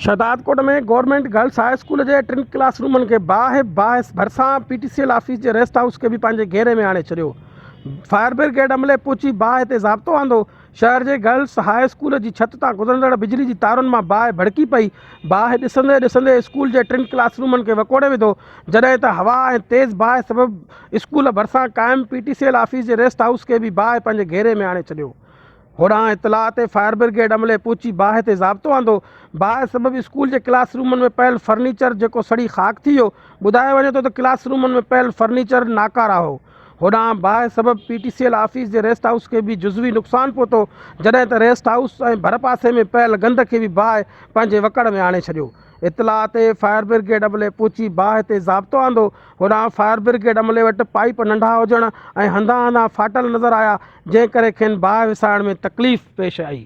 Shahdadkot ۾ government girls high school جي ٽن class Roman کي باهه، باهه ڀرسان پي ٽي سي ايل آفيس جي ريسٽ هائوس کي به پنهنجي گهيري ۾ آڻي ڇڏيو. فائر برگيڊ عملي پهچي باهه تي ضابطو آندو. شهر جي گرلس هاء اسڪول جي ڇت تان گذرندڙ بجلي جي تارن مان باهه ڀڙڪي پئي. باهه ڏسندي ڏسندي اسڪول جي ٽن ڪلاس رومن کي وڪوڙي وڌو. جڏهن ته هوا ۽ تيز باهه سبب اسڪول ڀرسان قائم P T C L office جي ريسٽ هائوس کي به باهه پنهنجي گهيري ۾ آڻي ڇڏيو. هوڏانهن اطلاع تي فائر برگيڊ عملي پهچي باهه تي ضابطو آندو، باهه سبب اسڪول جي ڪلاس رومن ۾ پيل فرنيچر جيڪو سڙي خاڪ ٿي ويو، ٻڌايو وڃي ٿو ته ڪلاس رومن ۾ پيل فرنيچر ناڪاره هو. هوڏانهن باهه سبب پي ٽي سي ايل آفيس جي ريسٽ هائوس کي به جزوي نقصان پهتو، جڏهن ته ريسٽ هائوس ۽ ڀرپاسي ۾ پيل گند کي به باهه پنهنجي وڪڙ ۾ آڻي ڇڏيو. اطلاع تي فائر برگيڊ عملي پهچي باهه تي ضابطو آندو، هوڏانهن فائر برگيڊ عملي وٽ پائيپ ننڍا هجڻ ۽ هنڌان هنڌان ڦاٽل نظر آيا، جنهن ڪري کين باهه وسائڻ ۾ تڪليف پيش آئي.